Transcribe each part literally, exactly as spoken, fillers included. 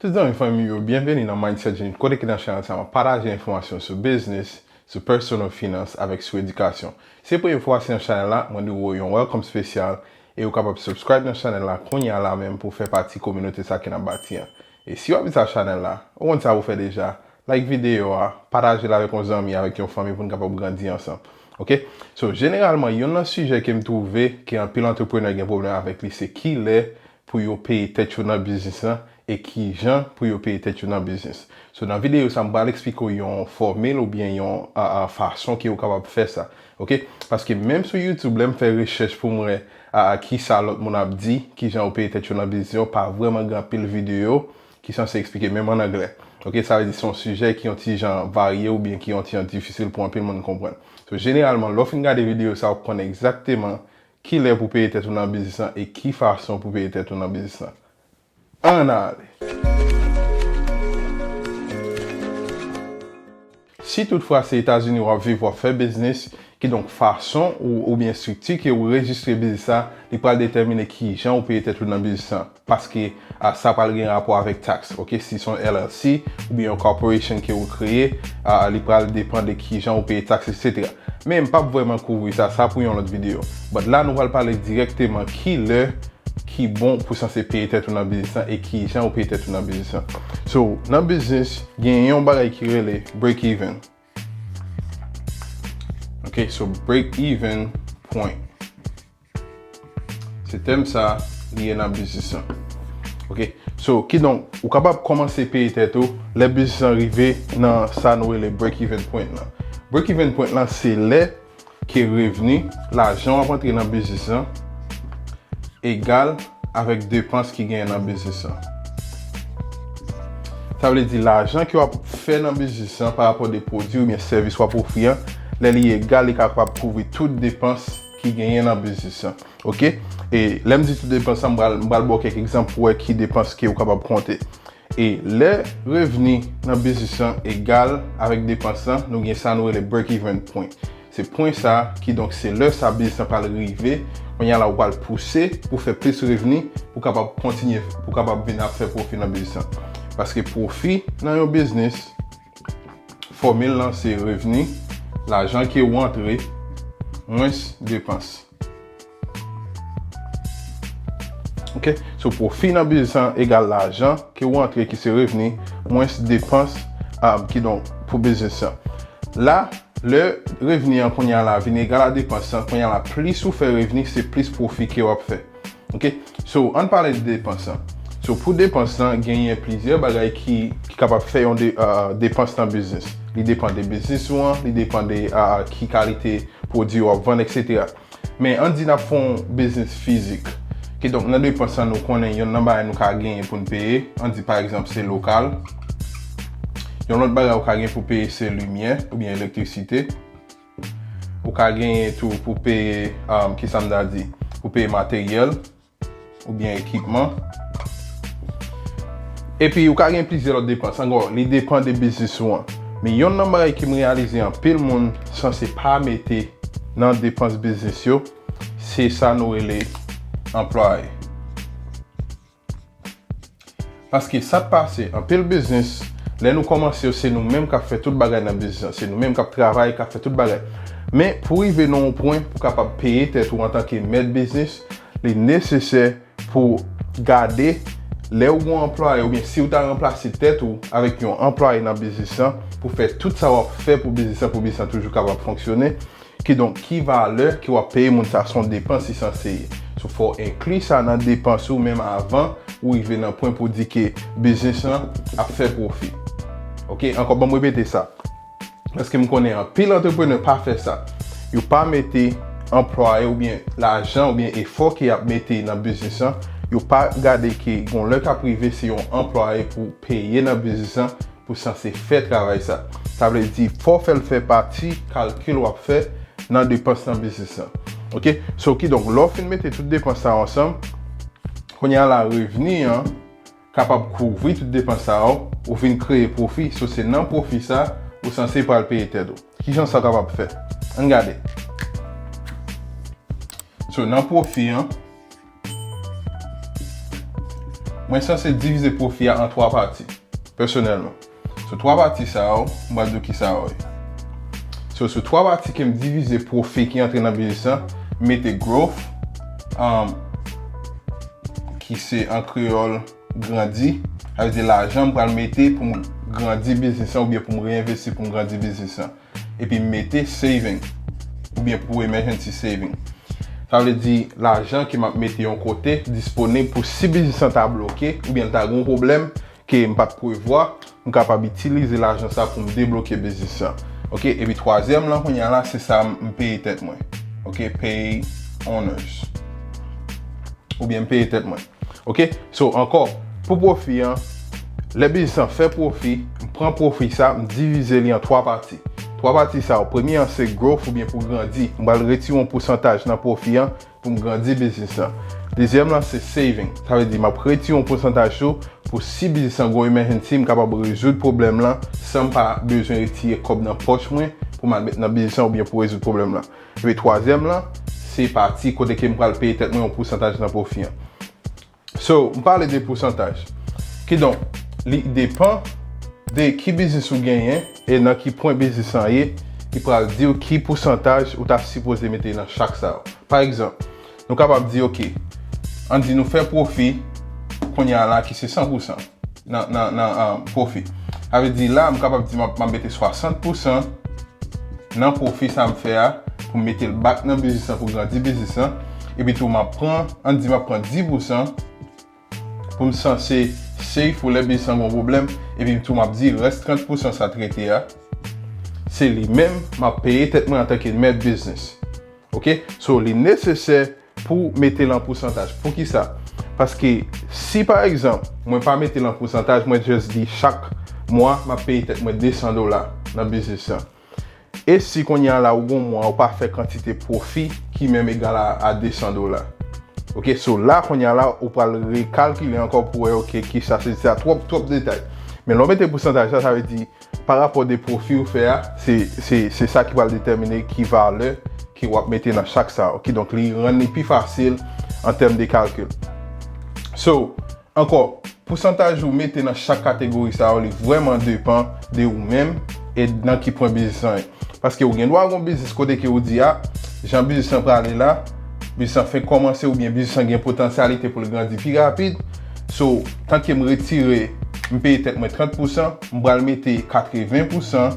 Tout zanmi fanmi yo, byenveni nan Mindset Genius, kote ke nan chanèl sa a, mwen pataje enfòmasyon sou biznis, sou personal finance avèk sou edikasyon. Se premye fwa w asiste nan chanèl la, mwen di w yon welcome spesyal e ou kapab subscribe nan chanèl la kounye a la menm pou w fè pati kominote sa ke n ap bati an. E si w ap vizite chanèl la, ou konn sa pou w fè deja, like videyo a, pataje l avèk yon zanmi, avèk yon fanmi pou n kapab grandi ansanm. Ok? So, jeneralman, youn nan sijè ke m twouve ke anpil antreprenè gen pwoblèm avèk li, se kilè pou yo peye tèt yo nan biznis lan e kijan pou yo peye tèt yo nan biznis. So, nan videyo sa, m pral eksplike w yon fòmil oubyen yon, a, a, fason ke ou kapab fè sa. Ok? Paske menm sou YouTube, lè m fè rechèch pou m wè, a, a, kisa lòt moun ap di, kijan yo peye tèt yo nan biznis yo, pa vrèman gen anpil videyo ki sanse eksplike, menm an anglè. Ok? Sa vle di se yon sijè ki yon ti jan varye oubyen ki yon ti jan difisil pou anpil moun konprann. So, jeneralman, lè w fin gade videyo sa, w ap konn egzakteman kilè pou peye tèt ou nan biznis lan e ki fason pou peye tèt ou nan biznis lan. Ann ale! Si toutfwa se Etazini w ap viv, w ap fè biznis, kidonk fason ou, oubyen estrikti ke ou rejistre biznis la, li pral detèmine kijan ou peye tèt ou nan biznis lan. Paske, a, sa pral gen rapò avèk tax, ok? Si se yon L L C oubyen yon corporation ke ou kreye, a, li pral depann de kijan ou peye tax, etsetera. Men m p ap vrèman kouvri sa, sa pou yon lòt videyo. But la, nou pral pale dirèkteman kilè ki bon pou sanse peye tèt ou nan biznis lan e kijan ou peye tèt ou nan biznis lan. So, nan biznis, gen yon bagay ki rele break even. Ok, so break even point. Se tèm sa li ye nan biznis lan. Ok, so, kidonk, ou kapab kòmanse peye tèt ou lè biznis lan rive nan sa nou rele break even point lan. Break even point lan, se lè ke revni, lajan w ap antre nan biznis lan, egal avèk depans ki genyen nan biznis lan. Sa vle di lajan ke w ap fè nan biznis lan pa rapò de pwodui oubyen sèvis w ap ofri an, lè li egal, li kapab kouvri tout depans ki genyen nan biznis lan. Ok? E lè m di tout depans lan, m pral, m pral ba w kèk egzanp pou w wè ki depans ke ou kapab konte. E lè revni nan biznis lan egal avèk depans lan, nou gen sa nou rele break even point. Se pwen sa, kidonk se lè sa biznis lan pral rive, kounye a la ou pral pouse pou fè plis revni, pou kapab kontinye, pou kapab vin ap fè pwofi nan biznis lan. Paske pwofi nan yon biznis, fòmil lan se revni, lajan ke ou antre, mwens depans. Ok? So, pwofi nan biznis lan egal lajan ke ou antre ki se revni, mwens depans, um, kidonk, pou biznis lan. La, lè revni an kounye a la vin egal a depans lan, kounye a la, plis ou fè revni, se plis pwofi ke w ap fè. Ok? So, ann pale de depans lan. So, pou depans lan, genyen plizyè bagay ki, ki kapab fè yon de, uh, depans nan biznis. Li depann de biznis ou an, li depann de, uh, ki kalite pwodui w ap vann, etsetera. Men ann di n ap fè yon biznis fizik. Kidonk, nan depans lan, nou konnen yonn nan bagay nou ka genyen pou n peye. Ann di, pa egzanp, se lokal. Yon lòt bagay ou ka gen pou peye se limyè oubyen elektrisite. Ou ka genyen tou pou peye, um, ki sa m ta di, pou peye materyèl oubyen ekipman. Epi ou ka gen plizyè lòt depans ankò, li depann de biznis ou an. Men yonn nan bagay ke m reyalize anpil moun sanse pa mete nan depans biznis yo, se sa nou rele anplwaye. Paske sa k pase, anpil biznis, lè nou kòmanse yo, se nou menm k ap fè tout bagay nan biznis lan. Se nou menm k ap travay, k ap fè tout bagay. Men pou rive nan yon pwen pou kapab peye tèt ou antanke mèt biznis, li nesesè pou gade lè ou gen yon anplwaye oubyen si ou ta ranplase tèt ou avèk yon anplwaye nan biznis lan pou fè tout sa w ap fè pou biznis lan, pou biznis lan toujou kapab fonksyone. Kidonk, ki valè ke w ap peye moun sa, se yon depans li sanse ye. So, fò w enkli sa nan depans ou menm avan ou rive nan pwen pou di ke biznis lan ap fè pwofi. Ok, ankò, ban m repete sa. Paske m konnen anpil antreprenè pa fè sa. Yo pa mete anplwaye oubyen lajan oubyen efò ke y ap mete nan biznis lan. Yo pa gade ke gon lè k ap rive se yon anplwaye pou peye nan biznis lan pou sanse fè travay sa. Sa vle di, fò w fè l fè pati kalkil w ap fè nan depans nan biznis lan. Ok? So, kidonk, lè w fin mete tout depans sa yo ansanm, kounye a la, revni an kapab kouvri tout depans sa yo, ou vin kreye pwofi. So, se nan pwofi sa, ou sanse pral peye tèt ou. Kijan sa kapab fèt? Ann gade. So, nan pwofi an, Mwen sanse divize pwofi a an twa pati, pèsonèlman. Sou twa pati sa yo, m pral di w kisa yo ye. So, sou twa pati ke m divize pwofi ki antre nan biznis lan, m mete growth, um, ki se an kreyòl grandi, sa vle di lajan m pral mete pou m grandi biznis lan oubyen pou m reinvesti pou m grandi biznis lan. Epi m mete saving, oubyen pou emergency saving. Sa vle di lajan ke m ap mete yon kote disponib pou si biznis lan ta bloke oubyen l ta gen yon pwoblèm ke m pa t prevwa, m kapab itilize lajan sa pou m debloke biznis lan. Oke, epi twazyèm lan kounye a la, se sa m peye tèt mwen. Oke, pay owners. Oubyen m peye tèt mwen. Oke? So, ankò, pou pwofi an, lè biznis lan fè pwofi, m pran pwofi sa, m divize li an twa pati. Twa pati sa yo, premye an se growth oubyen pou grandi. M pral retire yon pousantaj nan pwofi an pou m grandi biznis lan. Dezyèm lan se saving. Sa vle di m ap retire yon pousantaj tou pou si biznis lan gon emergency, m kapab rezoud pwoblèm lan san m pa bezwen retire kòb nan pòch mwen pou m al met nan biznis lan oubyen pou rezoud pwoblèm lan. Epi twazyèm lan, se pati kote ke m pral peye tèt mwen yon pousantaj nan pwofi an. So, m pale de pousantaj. Kidonk, li depan de ki biznis ou genyen e nan ki pwen biznis lan ye, ki pral di w ki pousantaj ou ta sipoze mete nan chak sa yo. Pa egzanp, nou kapab di, oke, ann di nou fè pwofi, kounye a la ki se san pousan nan, nan, nan, ah, pwofi. Sa vle di la, m kapab di m ap, m ap mete swasant pousan nan pwofi sa m fè a pou m mete l back nan biznis lan, pou grandi biznis lan. Epi tou, m ap pran, ann di m ap pran dis pousan pou m sanse save pou lè biznis lan gon pwoblèm. Epi tou, m ap di rès trant pousan sa t rete a, se li menm m ap peye tèt mwen antanke mèt biznis. Oke? So, li nesesè pou mete l an pousantaj. Poukisa? Paske si, pa egzanp, mwen pa mete l an pousantaj, mwen just di chak mwa, m ap peye tèt mwen de san dola nan biznis lan. E si kounye a la, ou gon mwa, ou pa fè kantite pwofi ki menm egal a, a de san dola. Oke, so la, kounye a la, ou pral rekalkile ankò pou wè, oke, kisa se sa, twòp, twòp detay. Men lè w mete pousantaj sa, sa vle di, pa rapò de pwofi ou fè a, se, se, se sa ki pral detèmine ki valè ke w ap mete nan chak sa yo. Kidonk, li rann li pi fasil an tèm de kalkil. So, ankò, pousantaj ou mete nan chak kategori sa yo, li vrèman depan de ou menm e nan ki pwen biznis lan ye. Paske ou gen dwa gon biznis kote ke ou di, a, jan biznis lan prale la, biznis lan fenk kòmanse oubyen biznis lan gen potansyalite pou l grandi pi rapid. So, tanke m retire, m peye tèt mwen trant pousan, m pral mete katreven pousan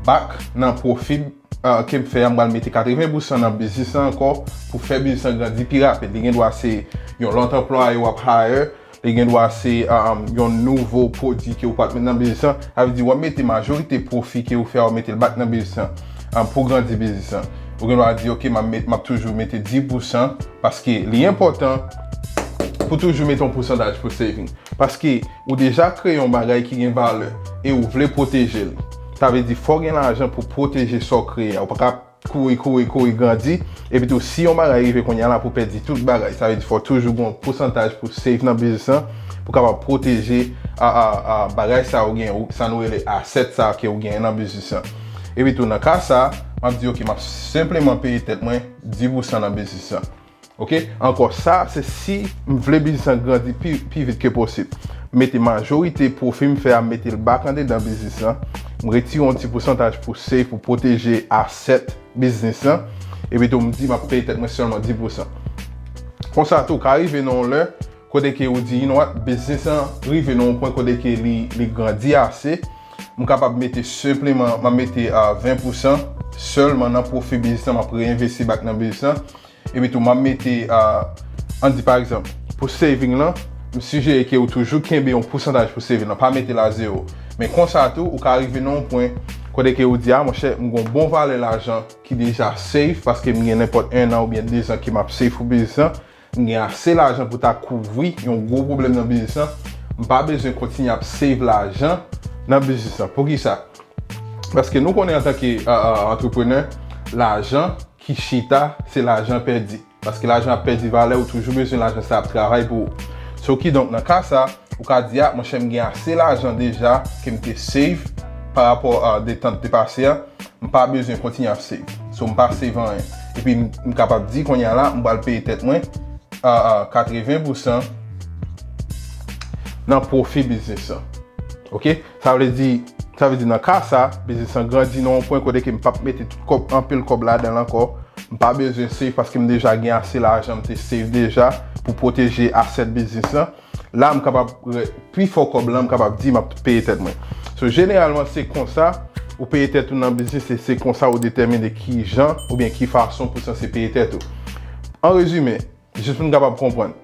back nan pwofi, ah, ke m fè a, m pral mete katreven pousan nan biznis lan ankò pou fè biznis lan grandi pi rapid. Li gen dwa se yon lòt anplwaye w ap hire, li gen dwa se, um, yon nouvo pwodui ke ou pral met nan biznis lan. Sa vle di w ap mete majorite pwofi ke ou fè a, w ap mete l back nan biznis lan, um, pou grandi biznis lan. Ou gen dwa di, oke, m ap met, m ap toujou mete dis pousan, paske li enpòtan pou toujou mete yon pousantaj pou saving. Paske ou deja kreye yon bagay ki gen valè e ou vle pwoteje l. Sa vle di fò w gen lajan pou pwoteje sa w kreye a. Ou pa ka kouri, kouri, kouri, grandi. Epi tou, si yon bagay rive kounye a la pou pèdi tout bagay, sa vle di fò toujou gon pousantaj pou save nan biznis lan, pou kapab pwoteje a, a, a bagay sa ou gen, ou, sa nou rele asset sa ke ou gen nan biznis lan. Epi tou, nan ka sa, m ap di, oke, m ap senpleman peye tèt mwen dis pousan nan biznis lan. Oke? Ankò, sa, se si m vle biznis lan grandi pi, pi vit ke posib. Mete majorite pwofi m fè a, mete l back andedan biznis lan. M retire yon ti pousantaj pou save, pou pwoteje asset biznis lan. Epi tou, m di m ap peye tèt mwen sèlman dis pousan. Konsa tou, ka rive nan yon lè, kote ke ou di, you know what, biznis lan rive nan yon pwen kote ke li, li grandi ase. M kapab mete senpleman, m ap mete a ven pousan sèlman nan pwofi biznis lan, m ap reinvesti back nan biznis lan. Epi tou, m ap mete, ah, ann di pa egzanp, pou saving lan, m sijere ke ou toujou kenbe yon pousantaj pou saving lan, pa mete l a zewo. Men konsa tou, ou ka rive nan yon pwen kote ke ou di, a, monchè, m gon bon valè lajan ki deja save, paske m gen nenpòt en an oubyen de zan ke m ap save pou biznis lan. M gen ase lajan pou ta kouvri yon gwo pwoblèm nan biznis lan. M pa bezwen kontinye ap save lajan nan biznis lan. Poukisa? Paske nou konnen antanke, ah, ah, antreprenè, lajan ki chita, se lajan pèdi. Paske lajan ap pèdi valè, ou toujou bezwen lajan sa ap travay pou ou. So, kidonk, nan ka sa, ou ka di, a, monchè, m gen ase lajan deja ke m te save pa rapò a detan te pase a, m pa bezwen kontinye ap save. So, m pa save anyen. Epi, m, m kapab di, kounye a la, m pral peye tèt mwen a, a, katreven pousan nan pwofi biznis lan. Oke? Sa vle di, sa vle di nan ka sa, biznis lan grandi nan yon pwen kote ke m p ap mete tout kòb, anpil kòb ladan l ankò. M pa bezwen save paske m deja gen ase lajan m te save deja pou pwoteje asèt biznis lan. La, m kapab, pi fò kòb lan, m kapab di m ap peye tèt mwen. So, jeneralman, se konsa ou peye tèt ou nan biznis e se konsa ou detèmine ki jan oubyen ki fason pou sanse peye tèt ou. An rezime, jis pou n kapab konprann,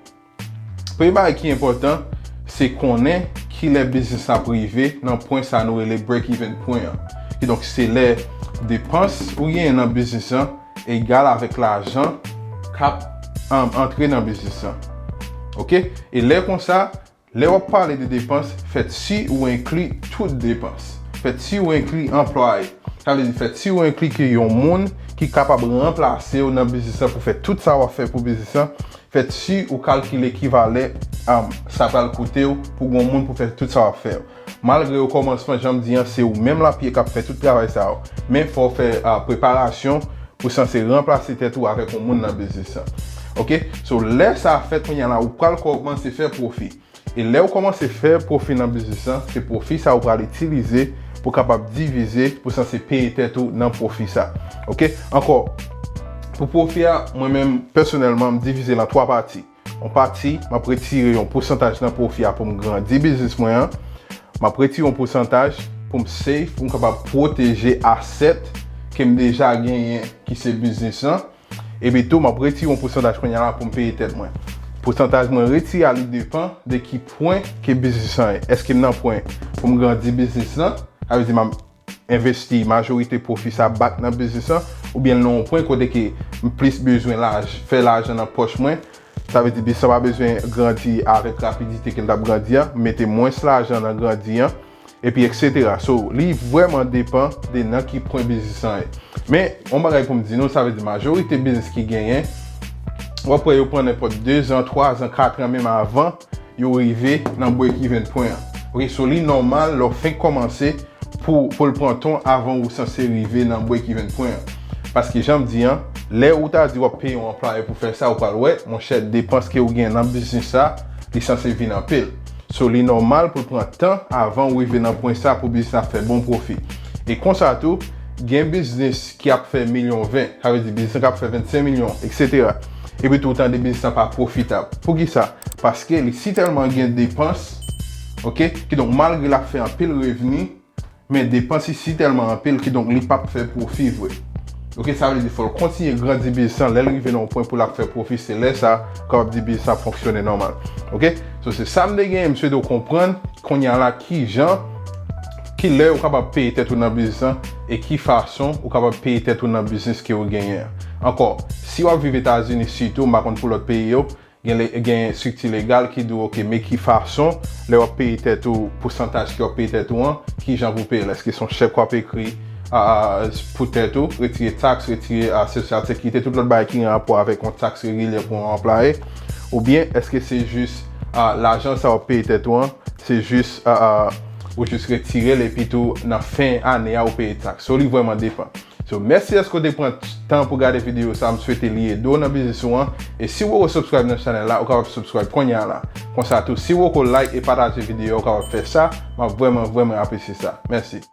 premye bagay ki enpòtan, se konnen kilè biznis la ap rive nan pwen sa nou rele break-even pwen an. Kidonk, se lè depans ou genyen nan biznis lan egal avèk lajan k ap, um, antre nan biznis lan. Oke? E lè konsa, lè w ap pale de depans, fèt si ou enkli tout depans. Fèt si ou enkli anplwaye. Sa vle di, fèt si ou enkli ke yon moun ki kapab ranplase w nan biznis lan pou fè tout sa w ap fè pou biznis lan. Fèt si ou kalkile ki valè, um, sa pral koute w pou gon moun pou fè tout sa w ap fè yo. Malgre okòmansman, jan m di an, se ou menm l ap ye k ap fè tout travay sa yo. Men fò w fè, uh, preparasyon pou sanse ranplase tèt ou avèk yon moun nan biznis lan. Oke? So, lè sa fèt, kounye a la, ou pral kòmanse fè pwofi. E lè w kòmanse fè pwofi nan biznis lan, se pwofi sa ou pral itilize pou kapab divize, pou sanse peye tèt ou nan pwofi sa. Oke? Ankò, pou pwofi a, mwen menm, pèsonèlman, m divize l an twa pati. Yon pati, m ap retire yon pousantaj nan pwofi a pou m grandi biznis mwen an. M ap retire yon pousantaj pou m save, pou m kapab pwoteje asèt ke m deja genyen, ki se biznis lan. Epi tou, m ap retire yon pousantaj kounye a la pou m peye tèt mwen. Pousantaj mwen retire a, li depann de ki pwen ke biznis lan ye. Èske m nan pwen pou m grandi biznis lan? Sa vle di m ap envesti majorite pwofi sa back nan biznis lan, oubyen l nan yon pwen kote ke m plis bezwen laj-, fè lajan nan pòch mwen. Sa vle di biznis lan pa bezwen grandi avèk rapidite ke l t ap grandi an, m mete mwens lajan nan grandi an, epi etsetera. So, li vrèman depann de nan ki pwen biznis lan ye. Men, yon bagay pou m di nou, sa vle di majorite biznis ki genyen, w ap wè yo pran nenpòt de zan, twa zan, kat an, menm avan yo rive nan break-even pwen an. Oke, so li nòmal lè w fenk kòmanse pou, pou l pran tan avan ou sanse rive nan break-even pwen an. Paske jan m di an, lè ou ta di w ap peye yon anplwaye pou fè sa, ou pral wè, monchè, depans ke ou gen nan biznis sa, li sanse vin anpil. So, li nòmal pou l pran tan avan ou rive nan pwen sa pou biznis la fè bon pwofi. E konsa tou, gen biznis ki ap fè milyon ven, sa vle di biznis lan k ap fè vennsenk milyon, etsetera. Epi tou, ou tande biznis lan pa pwofitab. Poukisa? Paske li si tèlman gen depans, oke? Kidonk, malgre l ap fè anpil revni, men depans li si tèlman anpil, kidonk, li p ap fè pwofi vre. Oke, sa vle di fò l kontinye grandi biznis lan, lè l rive nan yon pwen pou l ap fè pwofi, se lè sa ou kapab di biznis lan ap fonksyone nòmal. Oke? So, se sa m te genyen, m swete w konprann kounye a la ki jan, ki lè ou kapab peye tèt ou nan biznis lan, e ki fason ou kapab peye tèt ou nan biznis ke ou genyen an. Ankò, si w ap viv Etazini sitou, m pa konn pou lòt peyi yo, gen le-, gen estrikti legal ki di w, oke, men ki fason, lè w ap peye tèt ou, pousantaj ke w ap peye tèt ou an, ki jan pou peye l. Èske se yon chèk w ap ekri, a, a, pou tèt ou, retire taks, retire, a, Social Security, tout lòt bagay ki gen rapò avèk yon taks regilye pou yon anplwaye? Oubyen èske se jis, a, lajan sa w ap peye tèt ou an, se jis, a, a, ou jis retire l epi tou nan fen ane a ou peye taks? So, li vrèman depann. So, mèsi dèske w te pran tan pou gade videyo sa. M swete li ede w nan biznis ou an. E si w poko subscribe nan chanèl la, ou kapab subscribe kounye a la. Konsa tou, si w poko like e pataje videyo a, ou kapab fè sa. M ap vrèman, vrèman apresye sa. Mèsi.